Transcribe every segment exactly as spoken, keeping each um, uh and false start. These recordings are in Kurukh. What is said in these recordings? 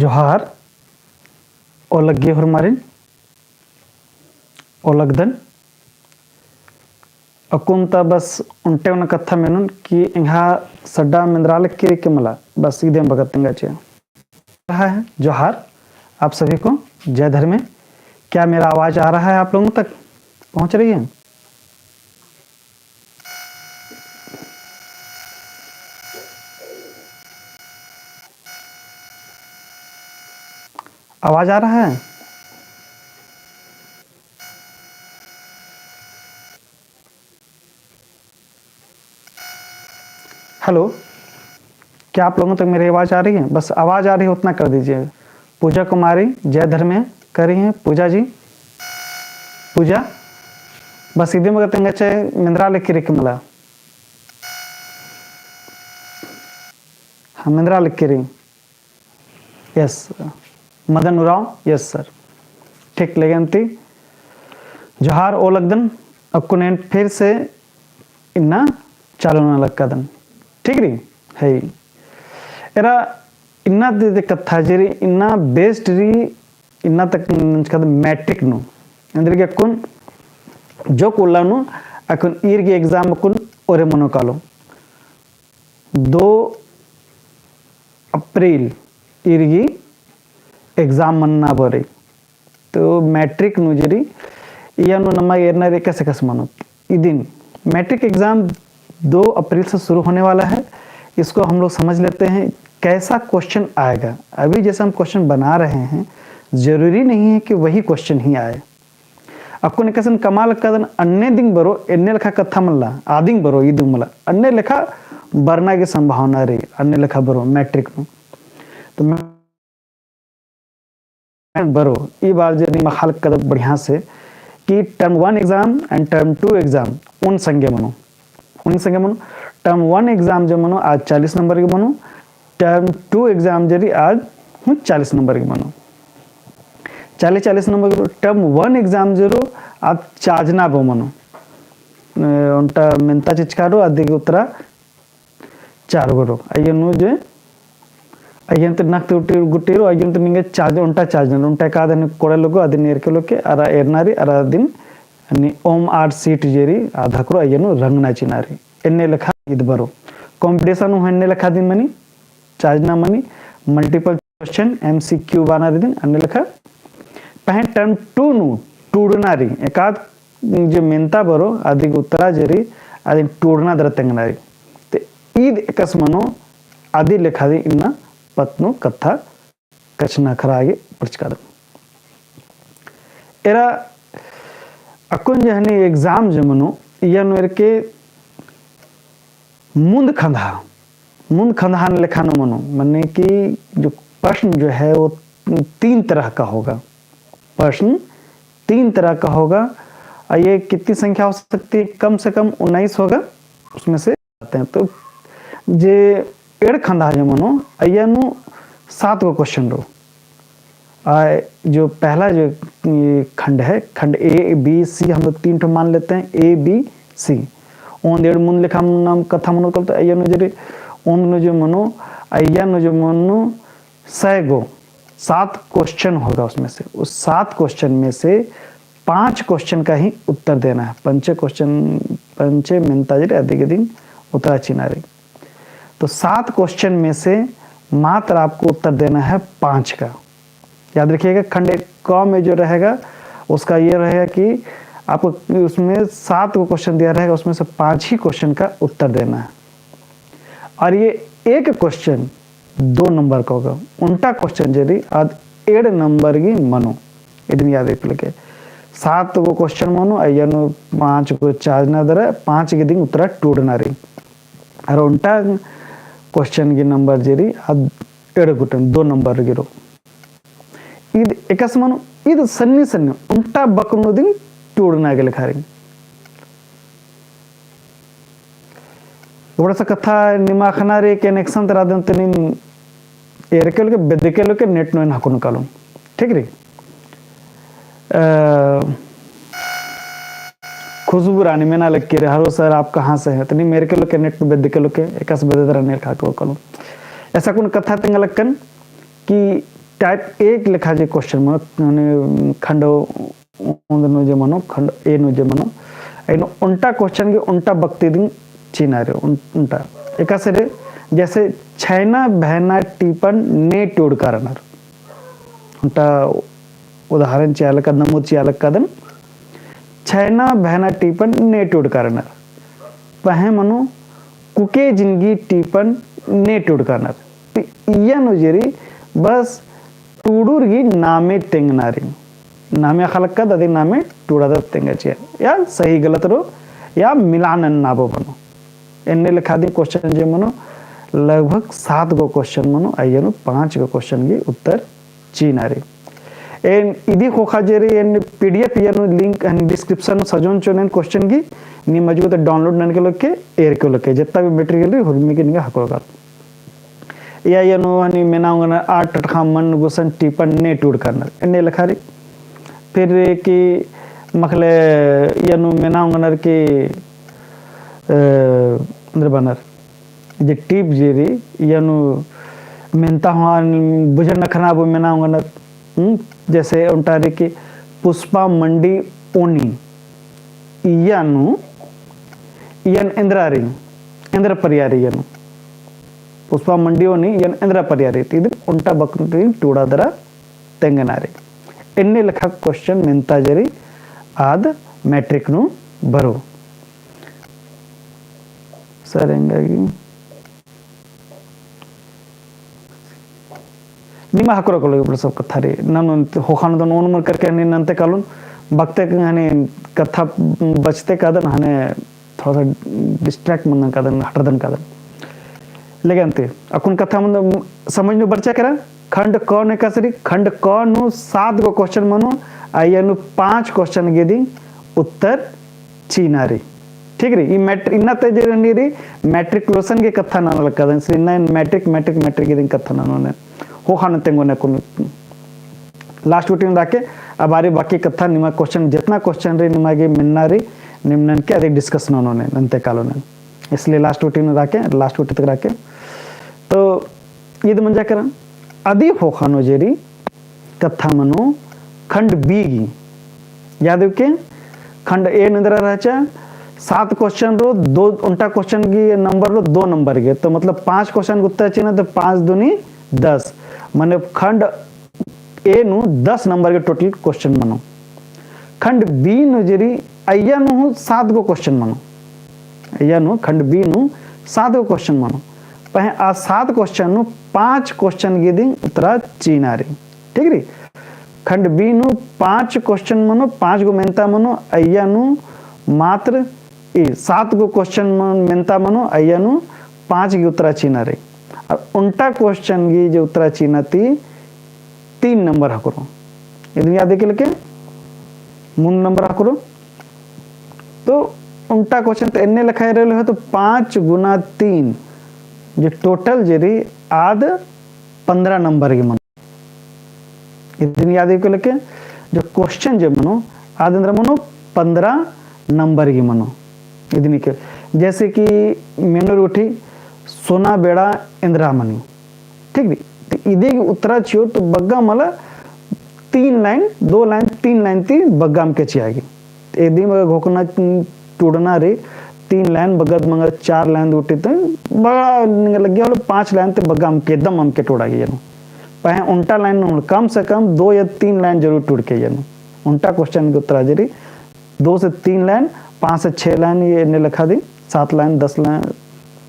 जोहार, ओलग्गी होरमारिन, ओलग्दन। अक्कुन ता बस ओन्टे ओना कत्था मेनोन कि एंग्हा सड्डा मेंदरा लगी रई कि मला, बस इदिम बग्गे तेंगा चिआ। रहा है। जोहार आप सभी को, जय धर्मे। क्या मेरा आवाज़ आ रहा है आप लोगों तक? पहुँच रही है? आवाज़ आ रहा है? हेलो, क्या आप लोगों तक मेरी आवाज़ आ रही है? बस आवाज़ आ रही है, उतना कर दीजिए। पूजा कुमारी, जय धर्मे, कर रही हैं पूजा जी। पूजा, बस इदिम बग्गे तेंगा चिआ, मेंदरा लगी रई कि मला। हाँ, मेंदरा लगी रई। Yes, मदन उराँव, yes sir। ठीक, लेकिन ती जोहार ओलग्दन, अक्कुन एन फिर से इन्ना चालू नना लक्कादन। ठीक रई? है। एरा इन्ना दे, दे कत्था जे रई, इन्ना based रई, इन्ना तक नंजकादन मैट्रिक नू। एन्देरगे अक्कुन जोक उल्ला नू, अक्कुन ईर गही exam अक्कुन ओरे मनो कालो। दो अप्रैल ईर गही exam मन्ना बरई। तो मैट्रिक नू जे रई, इया नू नमा एरना रई एकासे एकासे मनो। इदिन मैट्रिक exam दो अप्रैल से शुरू होने वाला है, इसको हम लोग समझ लेते हैं कैसा question आएगा। अभी जैसे हम question बना रहे हैं, ज़रूरी नहीं है कि वही question ही आए। अक्कुन एकासे एन कमआ लक्कादन, अन्ने दिम बरो, एन्ने लेखा कत्था मल्ला, आदिम बरो, इदिम मला, अन्ने लेखा बरना की संभावना रई, अन्ने लेखा बरो मैट्रिक नू। तो मैं बरो, ई बार जे नीम अख़आ लक्कादत बढ़िया से कि term one exam and term two exam ओन संगे मनो, ओन संगे मनो। Term one exam जे मनो आद चालीस नंबर की मनो, term two exam जे रई आद हूँ चालीस नंबर की मनो। चालीस, चालीस नंबर की term one exam जे रओ आद चाजना बओ मनो। ए, ओन्टा मेन्ता चिचका रओ, अदी गही उत्तरा चार गो रओ। अइय्या नू जे, अइय्या ती नक ती गुट्ठी रओ, अइय्या ती निंगा चाज-, ओन्टा चाजना, ओन्टा एकाद हनी कोड़े लोगो, अदिन एरके लोके, अरा एरना रई, अरा अदिन हनी ओम आठ seat जे रई, आद हकरो, अइय्या नू रंगना चिअना रई। एन्ने लेखा ईद बरो। Competition हूँ एन्ने लेखा दिम मनी, चाजना मनी, multiple question, M C Q बअना रई दिम, अन्ने लेखा। पहें term two नू टूड़ना रई, एकाद जे मेन्ता बरो, अदी गही उत्तरा जे रई, अदिन टूड़ना दरा तेंगना रई। ते ईद एकासे मनो, अदी लेखा दिम इन्ना पत्त नू कत्था कछनखरआ गे बरचकादन। एरा अक्कुन जे हनी exam जे मनो, इया नू एरके मुन्द खंदहा, मुन्द खंदहा लेखा नू मनो, माने कि जो प्रश्न जो है वो तीन तरह का होगा। प्रश्न तीन तरह का होगा। और ये कितनी संख्या हो सकती है? कम से कम उन्नीस होगा, उसमें से आते हैं। तो जे एंड़ खंदहा जे मनो, अइय्या नू सात गो question रओ। आ, जो पहला जो ये खंड है, खंड A, B, C हम लोग तीन ठो मान लेते हैं, A, B, C। ओन्द एंड़ मुन्द लेखा नाम कत्था मनो कल तो अइय्या नू जे रई, ओन्द नू जो मनो, अइय्या नू जो मनो, सै गो, सात question होगा उसमें से। उस सात question में से पाँच question का ही उत्तर देना है। पंचे question, पंचे मेन्ता जे रई अदी गही दिम उत्तरा चिअना रई। तो सात question में से मात्र आपको उत्तर देना है पाँच का। याद रखिएगा, खंड क में जो रहेगा, उसका ये रहेगा कि आपको उसमें सात गो question दिया रहेगा, उसमें से पाँच ही question का उत्तर देना है। और ये एक question दो नंबर का होगा। ओन्टा question जे रई आद एंड़ नंबर गही मनो। इदिन याद रखिएगा। सात गो question मनो, अइय्या नू पाँच गो चाजना दरा, पाँच गही दिम उत्तरा टूड़ना रई। और ओन्टा question गही नंबर जे रई आद एंड़ गुट्ठिन, दो नंबर गही रओ। ईद एकासे मनो, ईद सन्नी सन्नी ओन्टा बकनो दिम टूड़ना गे लेखा रई। बड़ा सा कत्था निमा अख़ना रई कि connection तरा दिम तनी एरके लोके, बेद्दके लोके, net नू एन हकुन कालोन। ठीक रई? अ, खुशबू रानी मेना लगी रई, "Hello sir, आप कहाँ से हैं?" तनी एरके लोके, net नू बेद्दके लोके, एकासे बेद्दे तरा नेर खा के कालोन। ऐसा कुन कत्था तेंगा लक्कन कि type एक लेखा जे question मनो, माने खंड ओन्द नू जे मनो, खंड A नू जे मनो, अइनो ओन्टा question गे ओन्टा बक्ति दिम चिअना रई, ओन-, ओन्टा। एकासे रई, जैसे छैना भैना टीपन ने टूड़का रअनर। ओन्टा उदाहरण चिआ लक्कदन, नमूद चिआ लक्कदन, छैना भैना टीपन ने टूड़का रअनर। पहें मनो कुके जिनगी टीपन ने टूड़का रअनर। तो इया नू जे रई बस टूड़ुर गही नामे तेंगना रई। नामे अख़ा लक्कदन, अदी नामे टूड़ादत तेंगा चिआ। या सही गलत रओ, या मिलान अन्ना बओ मनो। एन्ने लेखा दिम question जे मनो, लगभग सात गो question मनो, अइया नू पाँच गो question गही उत्तर चिअना रई। एन इदी ख़ोख़ा जे रई, एन PDF इया नू link हनी description नू सजोन चिओन एन question गही, नीम मजबूत download ननके लगे, एरके लगे, जेतना भी material रई, हुरमी गे निंगा हको गा। या इया नू हनी मेना ओंगनर आठ टटख़ा मन गुसन टीपन ने टूड़का रअनर। एन्ने लेखा रई। फिर कि मखले इया नू मेना ओंगनर कि, अ, एन्देर बअनर, जे टीप जे रई, इया नू मेन्ता हूँ बुझर नखरना बओ मेना ओंगनर। हम्म, जैसे ओन्टा रई कि पुष्पा मंडी ओनी, इया नू, इयन एन्देरा रई, एन्देर परिया रई इया नू। पुष्पा मंडी ओनी, इयन एन्देर परिया रई, तो इदिन ओन्टा बक्ति दिम टूड़ा दरा तेंगना रई। एन्ने लेखा question मेन्ता जे रई आद matric नू बरओ। सर एंगा गे निमा हकरो कलो बड़ा सब कत्था रई। ननु ख़ोख़ा नू दन ओन मर करके हनी नन्ते कालोन बकते हनी कत्था बचते कादन हने थोड़ा सा distract मनदन कादन, हटरदन कादन। लेकिन अन्ते अक्कुन कत्था मन समझ नू बरचा केरा। खंड क नू एकासे रई, खंड क नू सात गो question मनो, अइया नू पाँच question गे दिम उत्तर चिअना रई। ठीक रई, ई matric, इन्ना ते जे रअनी रई, matriculation गे कत्था नना लक्कदन, इसलिए इन्ना matric, matric, matric गे दिम कत्था ननोन, ख़ोख़ा नू तेंगोन अक्कुन। Last गूटी नू रअके, आ बारी बाकी कत्था निमा question, जेतना question रई निमा गे मेन्ना रई, नीम ननके अदी discuss ननोन, नन्ते कालोन। इसलिए last गूटी नू रअके, last गूटी तक रअके। तो ईद मंजा केरा, अदी ख़ोख़ा नू जे रई, कत्था मनो खंड B गे। याद है के खंड A नू एन्दरा रहचा, सात question रओ, दो, ओन्टा question गे number रओ, दो number गे। तो मतलब पाँच question गे उत्तर चिअना, तो पाँच दूनी दस। माने खंड A नू दस number गे total question मनो। खंड B नू जे रई, अइया नू हूँ सात गो question मनो। अइया नू खंड B नू सात गो question मनो। पहें आ सात question नू पाँच question गे दिम उत्तरा चिअना रई। ठीक रई? खंड B नू पाँच question मनो, पाँच गो मेन्ता मनो, अइया नू मात्र ई सात गो question मन-, मेन्ता मनो, अइया नू पाँच गे उत्तरा चिअना रई। और ओन्टा question गे जे उत्तरा चिअना ती तीन number हकरो। इदिन याद है के लेके मूंद number हकरो। तो ओन्टा question तो एन्ने लेखा रई, तो पाँच गुना तीन जे total जे रई आद पन्द्रह number गे मनो। इदिन याद है के लेके जो question जे मनो, आद एन्दरा मनो पन्द्रह number गे मनो। इदिन के जैसे कि मेनोर उठी सोना बेड़ा एन्दरा मनी। ठीक रई? तो इदी गे उत्तरा चिओ तो बग्गे मला तीन line, दो line, तीन line ती बग्गे अमके चिआ गे। तो इदी गे घोखना टूड़ना रई, तीन line बग्गे मला चार line उठी तो बड़ा निंगा लग्गी वाला पाँच line ती बग्गे अमके, एकदम अमके टूड़ा गे एन्नु। पहें ओन्टा line नू कम से कम दो या तीन line जरूर टूड़के एन्नु। ओन्टा question गे उत्तरा जे रई दो से तीन line, पाँच से छः line, ये एन्ने लेखा दिम, सात line, दस line,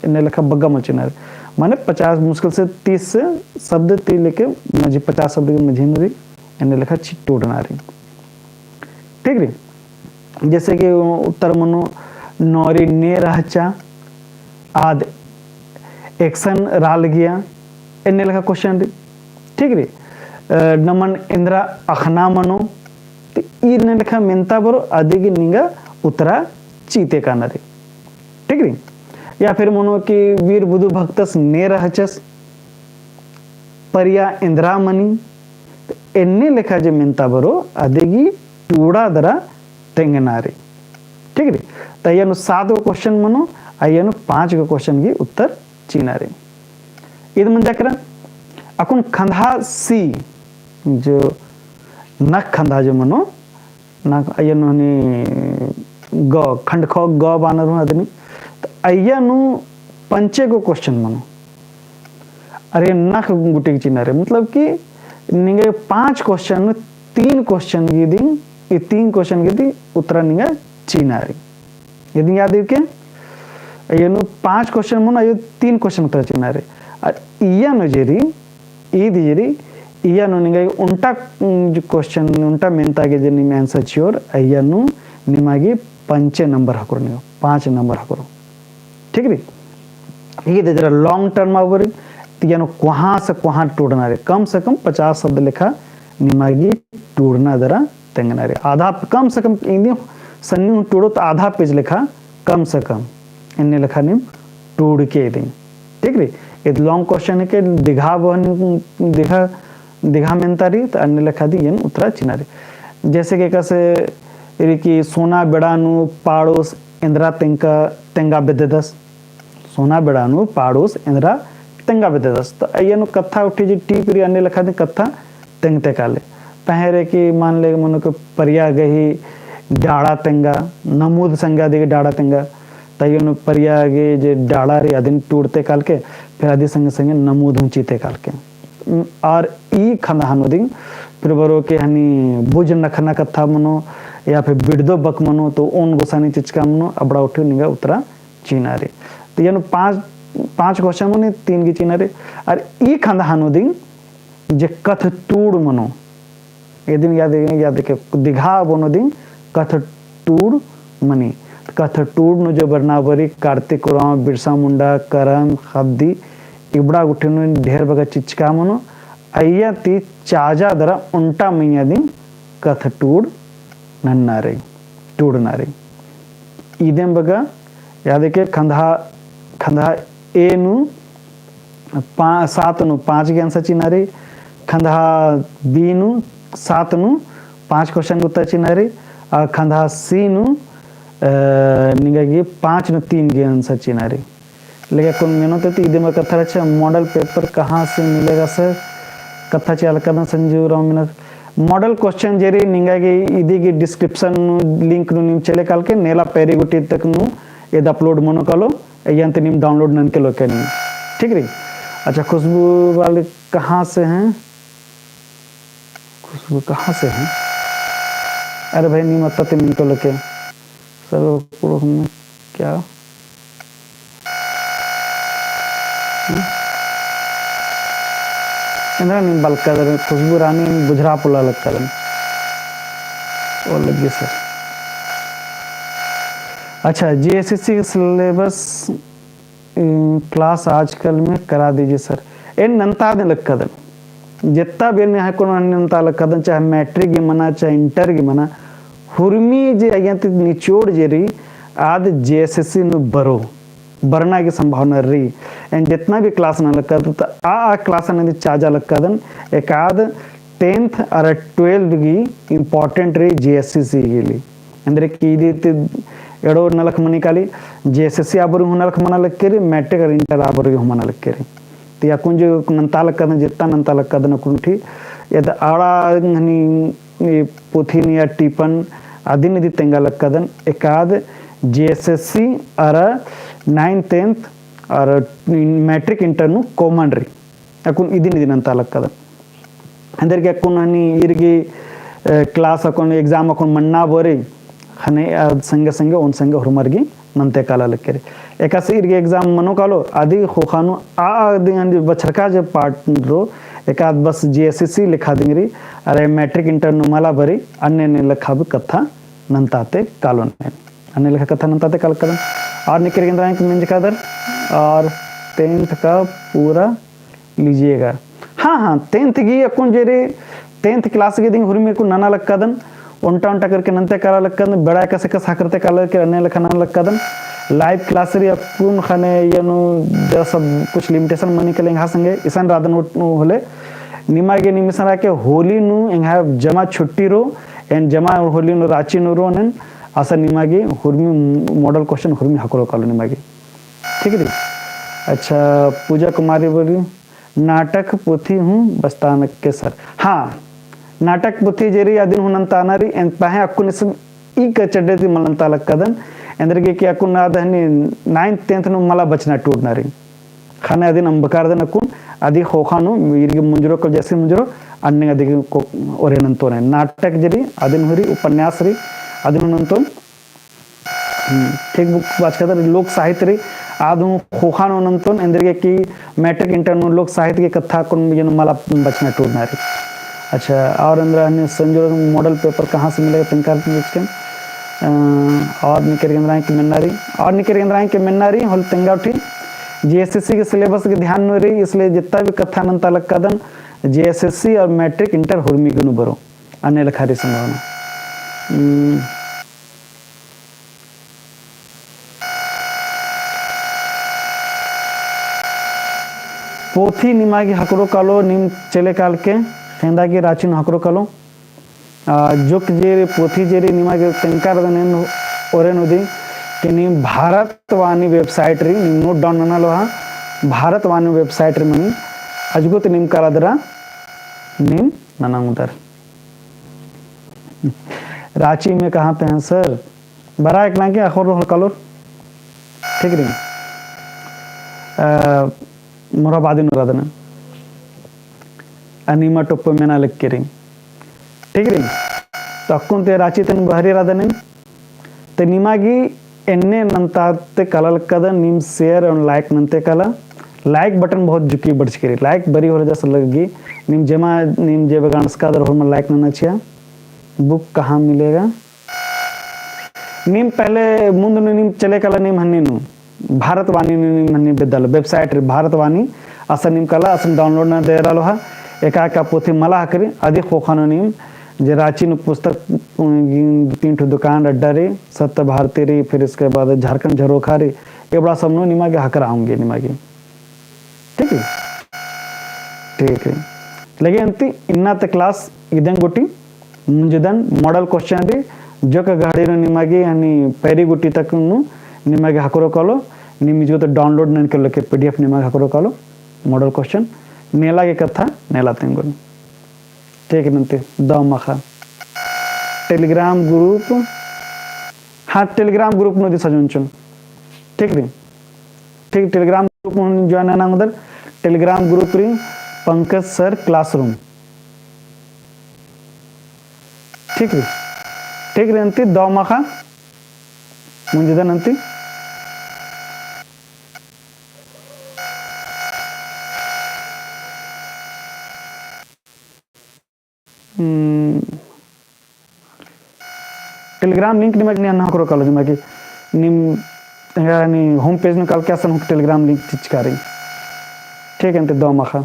एन्ने लेखा बग्गे मला चिअना रई। माने पचास, मुश्किल से तीस शब्द ती लेके मझी, पचास शब्द के मझी नू रई, एन्ने लेखा चि-, टूड़ना रई। ठीक रई? जैसे कि उत्तर मनो नौरी ने रहचा, आद एकसन रआ लगिया, एन्ने लेखा question रई। ठीक रई? अ, नमन एन्दरा अख़ना मनो, तो ई एन्ने लेखा मेन्ता बरओ, अदी गे निंगा उत्तरा चिते काना रई। ठीक रई? या फिर मनो कि वीर बुधु भक्तस ने रहचस, परिया एन्दरा मनी, तो एन्ने लेखा जे मेन्ता बरओ, अदी गे टूड़ा दरा तेंगना रई। ठीक रई? तो अइया नू सात गो question मनो, अइया नू पाँच गो question गे उत्तर चिअना रई। ईद मंजा केरा, अक्कुन खंधा C, जो नख खंधा जो मनो, नख अइय्या नू हनी ग, खंड ख ग बअनर हूँ अदिन। त अइय्या नू पंचे गो question मनो। अरे नख गुट्ठी गे चिअना रई, मतलब कि निंगा पाँच question नू तीन question गे दिम, ई तीन question गे दिम उत्तरा निंगा चिअना रई। इदिन याद हिके, अइय्या नू पाँच question मनो, अइय्या तीन question उत्तरा चिअना रई। अरा इय्या नू जे रई, ईद जे रई, इय्या नू निंगा ओन्टा, उम, जो question, ओन्टा मेन्ता गे जे नीम answer चिओर, अइय्या नू निमा गे पंचे number हकरो निंगा, पाँच number हकरो। ठीक रई? ईद दरा long term अबरी, त इय्या नू कोहाँ से कोहाँ टूड़ना रई, कम से कम पचास शब्द लेखा निमा गे टूड़ना दरा तेंगना रई। आधा, कम से कम इन्दी सन्नी हूँ टूड़ो त आधा page लेखा, कम से कम एन्ने लेखा नीम टूड़ के दिम। ठीक रई? ईद long question हिके, दिघा बहन, दिघा, दिघा मेन्ता रई, त अन्ने लेखा दिम एन उत्तरा चिअना रई। जैसे कि एकासे रई कि सोना बेड़ा नू पाड़ोस एन्दरा तेंगा, तेंगा बेद्ददस। सोना बेड़ा नू पाड़ोस एन्दरा तेंगा बेद्ददस। त अइय्या नू कत्था गुट्ठी जे टीप रई अन्ने लेखा दिम कत्था तेंगते काले। पहें रई कि मान ले मनो कि परिया गही डाड़ा तेंगा, नमूद संगे अदी गही डाड़ा तेंगा। त अइय्या नू परिया गही जे डाड़ा रई अदिन टूड़ते कालके, फिर अदी संगे संगे नमूद हूँ चिअते कालके। उम, अरा ई खंधा नू दिम, फिर बरो के हनी बुझ नखना कत्था मनो, या फिर बिड़दो बक मनो, तो ओन गोसानी चिचका मनो, अबड़ा गुट्ठी निंगा उत्तरा चिअना रई। त इय्या नू पाँच, पाँच question मनो, तीन गे चिअना रई। अरा ई खंधा नू दिम जे कत्थ टूड़ मनो, इदिन याद, याद के दिघा बनो दिम कत्थ टूड़ मनी। कत्थ टूड़ नू जो बरना बरी कार्तिक उराँव, बिरसा मुंडा, करम, ख़द्दी, इबड़ा गुट्ठी नू ढेर बग्गे चिचका मनो, अइय्या ती चाजा दरा ओन्टा मइय्याँ दिम कत्थ टूड़ नन्ना रई, टूड़ना रई। इदिम बग्गे याद हिके खंधा, खंधा A नू पा-, सात नू पाँच गे answer चिअना रई, खंधा B नू सात नू पाँच question गे उत्तर चिअना रई, अरा खंधा C नू, अ, निंगा गे पाँच नू तीन गे answer चिअना रई। लेकिन अक्कुन मेनोत ती इदिम कत्था रहचा, model paper कहाँ से मिलेगा sir? कत्था चिआ लगदन संजू राव मेनोत। Model question जे रई निंगा गे इदी गही description नू link नू नीम चले कालके नेला पैरी गुट्ठी तक नू ईद upload मनो कालो, अइय्या ती नीम download ननके लोके नीम। ठीक रई? अच्छा, खुशबू वाले कहाँ से हैं? खुशबू कहाँ से हैं? अरे भाई, नीम अत्ता ती मिनटो लेके। सर, वो कुड़ो हमने क्या? हम्म? एन्दरा नीम बलकदर, खुशबू रानी बुझरा पोल्ला लगदर। वो लगे सर। अच्छा, J S S C के syllabus, उम, class आजकल में करा दीजिए सर। एन नन्तादन लगदन। जेत्ता भी एन यहाँ को नन्ता लगदन, चाहे matric गे मना, चाहे inter गे मना, हुरमी जे अइय्या ती निचोड़ जे रई, आद J S S C नू बरो, बरना की संभावना रई। एन जेतना भी class नना लगदन, त आ, आ class नना दी चाजा लगदन, एकाद tenth अरा twelfth गे important रई J S S C गे लिए। एन्देर कि इदी ती एड़ो नलख मनी काली, J S S C आ बरई हूँ नलख मना लक्की रई, matric अरा inter आ बरई हूँ मना लक्की रई। ती अक्कुन जो नन्ता लगदन, जेत्ता नन्ता लगदन अक्कुन ठी, एद आड़ा हनी ई पोथी नू या टीपन अदिन इदी तेंगा लगदन, एकाद J S S C अरा ninth tenth अरा matric inter नू common रई। अक्कुन इदिन इदिन नन्ता लगदन। एन्देर कि अक्कुन हनी ईर गे, अ, class अक्कुन exam अक्कुन मन्ना बरई, ख़ने, अ, संगे संगे ओन संगे हुरमर गे नन्ते काला लक्की रई। एकासे ईर गे exam मनो कालो, अदी ख़ोख़ा नू आ, आ दिंग हनी बछरका जे part रओ, एकाद बस J S S C लेखा दिंग रई, अरा matric inter नू मला बरई, अन्ने अन्ने लेखा भी कत्था नन्ताते कालो ने। अन्ने लेखा कत्था नन्ताते कालकदन। अरा निकर गेन्द्रा एक मेंजकादर, अरा tenth का पूरा लीजिएगा। हाँ, हाँ, tenth गे अक्कुन जे रई, tenth class गे दिंग हुरमी अक्कुन नना लगदन, ओन्टा ओन्टा करके नन्ते काला लगदन, बेड़ा एकासे एकासे ख़क्खरते काला लगदन, अन्ने लेखा नना लगदन। Live class रई अक्कुन ख़ने इय्या नू जरा सब कुछ limitation मनी काली एंग्है संगे, इसन रअदन होले, निमा गे नीम इसन रअके होली नू एंग्है जमा छुट्टी रओ, एन जमा होली नू राँची नू रओन एन, आसा निमा गे हुरमी model question हुरमी ख़क्खरो कालो निमा गे। ठीक रई? अच्छा, पूजा कुमारी बरई, नाटक पोथी हूँ बस्तान के सर। हाँ, नाटक पोथी जे रई अदिन हूँ नन्ताना रई, एन पहें अक्कुन इसन ई कचड्डे ती मल नन्ता लक्कादन, एन्देरगे कि अक्कुन आद हनी ninth tenth नू मला बचना टूड़ना रई। ख़ने अदिन अम्बकारदन अक्कुन, अदी ख़ोख़ा नू ईरगे मुंजरो कल जैसे मुंजरो, अन्ने अदी को ओरे नन्तोन। नाटक जे रई, अदिन हूँ रई, उपन्यास रई, अदिन हूँ नन्तोन। हम्म, ठीक बुक बाचकदर लोक साहित्य रई, आद हूँ ख़ोख़ा नू नन्तोन, एन्देरगे कि मैट्रिक इंटर नू लोक साहित्य के कत्था कुन यन मला बचना टूड़ना रई। अच्छा, और एन्दरा हनी संजोग model paper कहाँ से मिलेगा, तेंगका रई चिच्चकन। अ, और निकर एन्दरा के मेन्ना रई, और निकर एन्दरा के मेन्ना रई, होले तेंगा उठी, JSSC के syllabus के ध्यान नू रई, इसलिए जितना भी कत्था नन्ता लक्कादन, JSSC और मैट्रिक इंटर हुर्मी गे नू बरओ। अन्ने लेखा रई संभावना। हम्म। पोथी निमा गे ख़क्खरो कालो, नीम चले कालके, ख़ेंदा गे राँची नू ख़क्खरो कालो। आ, जोक जे रई, पोथी जे रई, निमा गे तेंगका रअदन एन ओरे नू दिम कि नीम भारतवाणी website रई, नीम note down नना लोहा, भारतवाणी website रई मनी, अजगो ती नीम काला दरा, नीम नना ओंगदर। राँची में कहाँ पे हैं सर? बरा एकला के अख़ोर रोहल कालोर। ठीक रई। अ, मोरा बादी नू रअदन। अनिमा टोप्पो मेना लक्की रई। ठीक रई। तो अक्कुन ते राँची तन बहरी रअदन। ते निमा गे एन्ने नन्ता ते काला लक्कादन, नीम share और like नन्ते काला। Like button बहुत जुकी बढ़चकी रई। Like बरी होले जस लग्गी। नीम जेमा, नीम जेबे गांडस कादर होरमा like नना चिआ। Book कहाँ मिलेगा? नीम पहले मुन्द नू नीम चले काला नीम हन्नी नू। भारतवाणी नू नीम हन्नी बेद्दालो, website रई भारतवाणी, असन नीम काला, असन download नना दरा लोहा, एका एका पोथी मला ख़क्खरी, अदी ख़ोख़ा नू नीम, जे राँची नू पुस्तक, उम, तीन ठो दुकान अड्डा रई, सत्य भारती रई, फिर इसके बाद झारखंड झरोखा रई, एबड़ा सब नू निमा गे ख़क्खरा ओंगी निमा गे। ठीक है? ठीक है। लगे अन्ती इन्ना ते class इदन गूटी मुंजदन model question रई, जोक घड़ी नू निमा गे हनी पैरी गूटी तक नू निमा गे ख़क्खरो कालो, नीम इजगो ते download ननके लेके PDF निमा गे ख़क्खरो कालो, model question, नेला गे कत्था, नेला तेंगोन। ठीक रई अन्ती, दव माख़ा। Telegram group, हाँ, Telegram group नू दिम सजोन चिओन। ठीक रई। ठीक, Telegram group नू join नना ओंगदर, Telegram group रई पंकज sir classroom। ठीक रई, ठीक रई अन्ती दव माख़ा, मुंजदन अन्ती। हम्म, Telegram link निमा गे हन्ना ख़क्खरो कालो निमा गे नीम, यानी home page नू कालके असन हूँ Telegram link चिचका रई। ठीक है, अन्ती दव माख़ा।